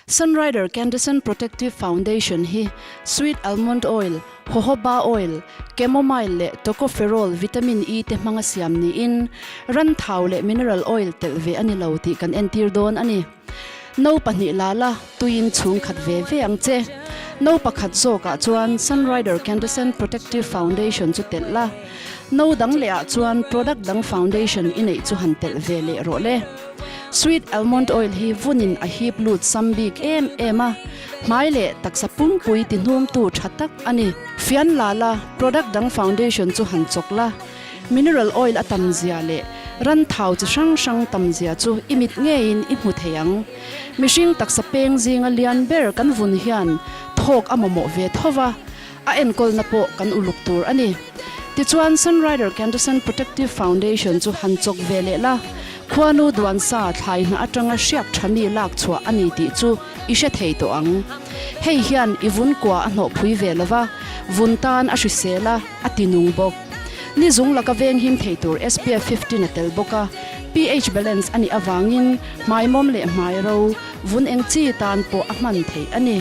Sunrider Candescent Protective Foundation hi Sweet Almond Oil, Jojoba Oil, Chamomile leh Tocopherol Vitamin E te hmanga siam niin ran thau leh mineral oil telh ve a ni lo tih kan entir dawn a ni. No pahnih la la, tuiin chhung khat ve ve ang che. No pakhat zawkah chuan Sunrider Candescent Protective Foundation chu telh la, no dang lehah chuan product dang foundation i neih chu han telh ve leh rawh le. Sweet almond oil hi vunin a hip lut sam bik em em a, hmai leh taksa pumpui ti hnumtu tha tak a ni. Fian la la, product dang foundation chu han chawk la, mineral oil a tam zia leh ran thau chi hrang hrang tam zia chu i mit ngeiin i hmu thei ang. Mihring taksa peng zinga lian ber kan vun hian thawk a mamawh ve tho va, a enkawlna pawh kan uluk tur a ni. Tichuan Sunrider Candescent Protective Foundation chu han chawk ve leh la, khuanu duan sa thlai hna atanga hriak tha mi lak chhuah a ni tih chu i hre thei tawh ang. Hei hian i vun kua a hnawh phui ve lova, vun tan a hrisel a, a ti nung bawk. Ni zung laka veng him thei tur SPF 15 a tel bawk a, pH balance a nih avangin hmaimawm leh hmai ro, vun eng chi tan pawh a hman theih a ni.